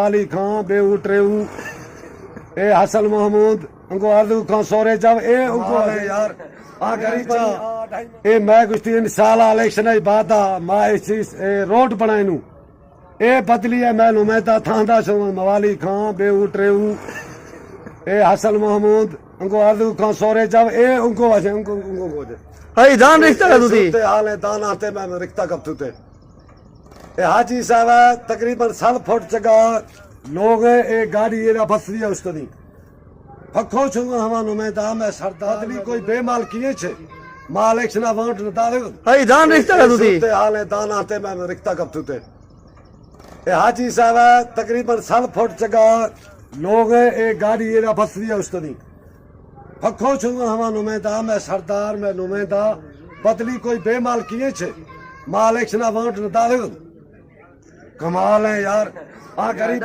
علی خان بے اٹرے او، اے حسن محمود، انگو اردو خان سورے جب، اے انگو ہے یار، آ غریب چا، اے میں گشتی ان سال الیکشن ای بعد ما اس چیز، اے روڈ بنائنو، اے بدلی ہے میں نمائندہ تھاندا شو موالی خان بے اٹرے او، اے حسن محمود، انگو اردو خان سورے جب، اے انگو واسے، انگو، انگو گو دے۔ ہئی دان رشتہ کا تو دی۔ صورتحال ہے، دان آتے میں رکھتا کب تو تے۔ اے حاجی صاحب ہے، تقریباً سال فٹ چگا لوگ ہیں، اے گاڑی ایرا بس لیا اس طرح۔ پکو چھو ہما نمائندہ میں سردار، آدمی کوئی بے مال کیے چھے، مال ایک سنا وانٹ نہ دارے۔ ہئی دان رشتہ کا تو دی۔ صورتحال ہے، دان آتے میں رکھتا کب تو تے۔ اے حاجی صاحب ہے، تقریباً سال فٹ چگا لوگ ہیں، اے گاڑی ایرا بس لیا اس طرح۔ پکو چھو ہما نمائندہ میں سردار، میں نمائندہ، بدلی کوئی بے مال کیے چھے، مال ایک سنا وانٹ نہ دارے۔ کمال ہے یار، آ غریب